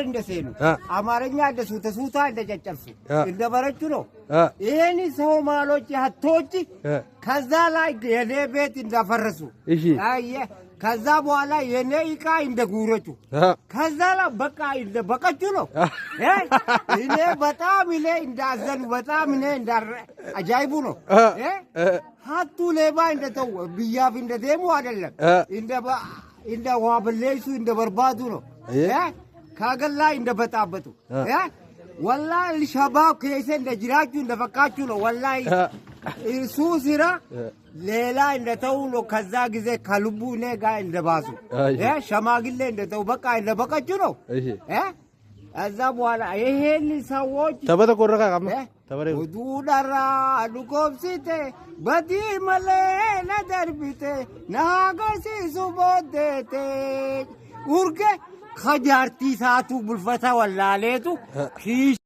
እንደሴኑ አማርኛ እንደ ሱተ ሱታ እንደ ጨጨብሱ እንደ በረቹ ነው። ይሄን ሶማሎች ሀቶች ከዛ ላይ የኔ ቤት እንዳፈረሱ፣ ከዛ በኋላ የኔ እቃ እንደ ጉረጩ፣ ከዛ ላይ በቃ እንደ በቀቹ ነው። እኔ በጣም እኔ እንዳዘኑ፣ በጣም እኔ እንዳ አጃይቡ ነው። ሀቱ ሌባ እንደተው ብያፍ እንደ ደሙ አይደለም፣ እንደ ውሃ በሌሱ እንደ በርባዱ ነው። ከሀገር ላይ እንደ በጣበጡ ወላሂ አልሸባብ ከይሰ እንደ ጅራችሁ እንደ ፈቃችሁ ነው። ወላሂ እሱ ስራ ሌላ እንደተው ነው። ከዛ ጊዜ ከልቡ እኔ ጋር እንደባሱ ሸማግሌ እንደተው በቃ እንደበቀቹ ነው። ከዛ በኋላ ይሄን ሰዎች Tapha tokko irra kaa'ama. Oduu dharaa dhugoomsite, badii malee na darbite, na agarsiisu booddeete urge kajaartii isaatu bulfata wallaaleetu kiisha.